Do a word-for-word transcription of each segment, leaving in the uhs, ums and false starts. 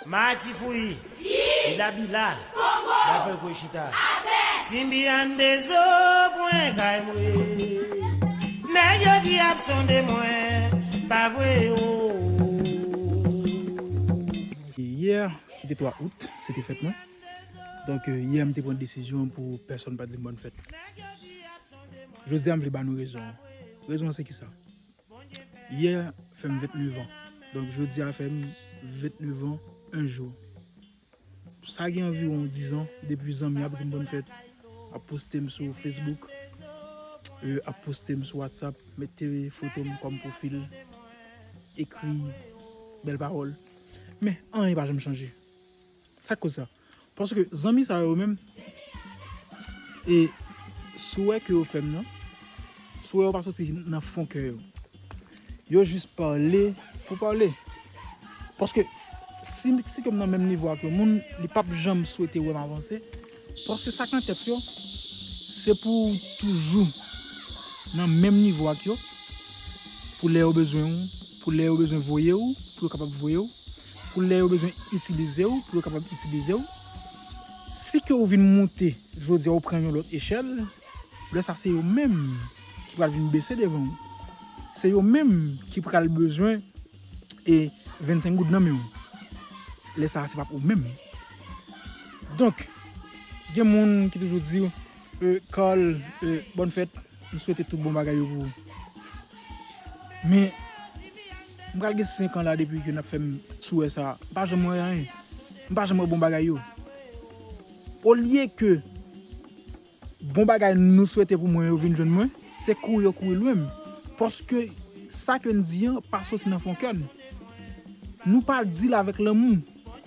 Mati fouyi, bila bila, la fè kwe chita. Simbi an de zo pwen kay mwe. Nèg yo di ap sonde mwen, pa vre o. Yè, ki te twa out, se te fèt mwen. Donk, euh, yè, m te pran desizyon pou pèsonn pa di m bòn fèt. Jodi a, m vle ba nou rezon an. Rezon an se kisa? Yè fè m vennnev an. Donk, jodi a fè m vennnev an, en jou. Sa gen anviwon dizan, depi zanmi ap di m bòn fèt, ap poste m sou Facebook, euh, ap poste m sou WhatsApp, mete foto m kòm pwofil, ekri bèl pawòl. Men, anyen pa janm chanje. Sa k koz sa? Paske zanmi sa yo menm, e si w wè ke yo fè m nan, si w wè yo pa soti nan fon kè yo. Yo jis pale pou pale. Paske si, si ke m nan menm nivo ak yon moun, li p ap janm swete wè m avanse. Paske sa k nan tèt yo, se pou w toujou nan menm nivo ak yo, pou lè yo bezwen w, pou lè yo bezwen voye w, pou yo kapab voye w, pou lè yo bezwen itilize w, pou yo kapab itilize w. Si ke w vin moute, jodi a w pran yon lòt echèl, lè sa se yo menm ki pral vin bese devan w. Se yo menm ki pral bezwen e vennsenk goud nan men w. Lè sa se p ap ou menm. Donk, gen moun ki toujou di w, euh, Carl, euh, bòn fèt, m swete tout bon bagay yo pou ou. Men, m pral gen senk an la depi ke n ap fè m sou wè sa. M pa janm wè anyen. M pa janm wè bon bagay yo. Olye ke bon bagay nou swete pou mwen yo vin jwenn mwen, se kouri yo kouri lwen m. Paske sa ke n di an pa soti nan fon kè n. Nou pa deal avèk lanmou.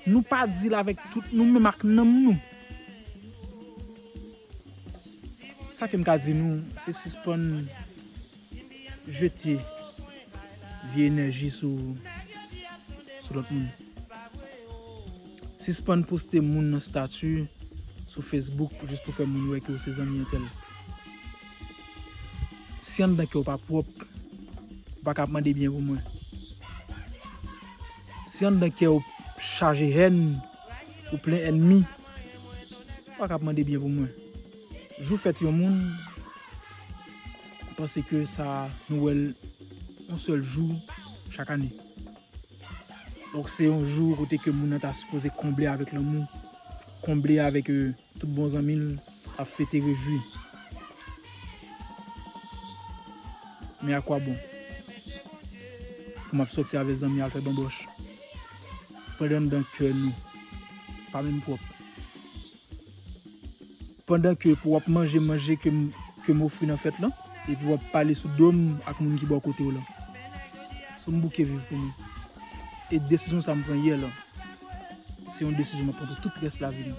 Nou pa deal avèk tout nou menm ak nanm nou. Sa ke m ka di nou, se sispann jete vye enèji sou, sou lòt moun. Sispann poste moun nan stati sou Facebook jis pou fè moun wè ke w se zanmi entèl. Si anndan kè w pa pwòp, ou pa ka ap mande byen pou mwen. Si anndan kè w chaje hèn, ou plen ènmi, ou pa ka ap mande byen pou mwen. Jou fèt yon moun, m panse ke sa nou wè l yon sèl jou chak ane. Donk, se yon jou kote ke moun nan ta sipoze konble avèk lanmou, konble avèk, euh, tout bon zanmi l, ap fete, rejwi. Men akwabon pou m ap sòti avèk zanmi al fè banbòch, pandan anndan kè nou pa menm pwòp? Pandan ke pou w ap manje manje ke m, ke m ofri nan fèt lan, epi w ap pale sou do m ak moun ki bò kote w lan. So m bouke viv pou mwen. E desizyon sa m pran yè lan, se yon desizyon m ap pran pou tout rès lavi m.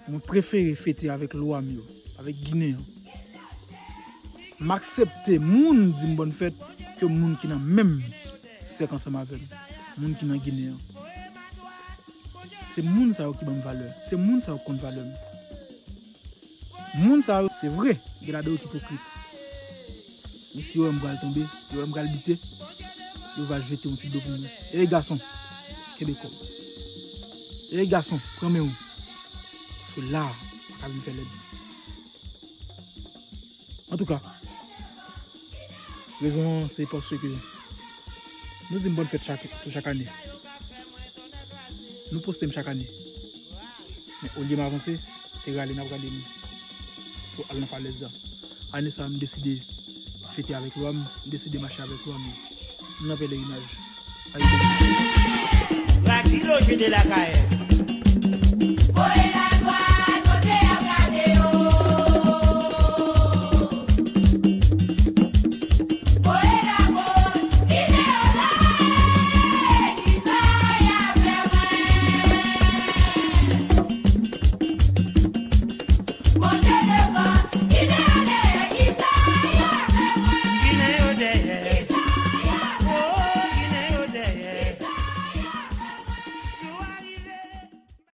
Mwen prefere fete avèk lwa m yo, avèk Ginen an. M aksepte moun di m bòn fèt ke moun ki nan menm sèk ansanm avè m, moun ki nan Ginen an. Se moun sa yo ki ban m valè. Se moun sa yo ki konn valè m. Moun sa yo, se vre, gen ladan yo ki ipokrit. Men si yo wè m pral tonbe, yo wè m pral bite, yo va jete yon ti dlo pou mwen. Ey gason, kenbe kò w. Ey gason, pran men w. Paske la a, pa ka vin fè lèd. Antouka, rezon an se paske nou di m bòn fèt chak, sou chak ane. Nou poste m chak ane. Men olye m avanse, se rale n ap rale m. So al nan falèz la. Ane sa a, m deside fete avèk lwa m, m deside mache avèk lwa m. M nan pelerinaj. Ayiti. Raki loje de lakay.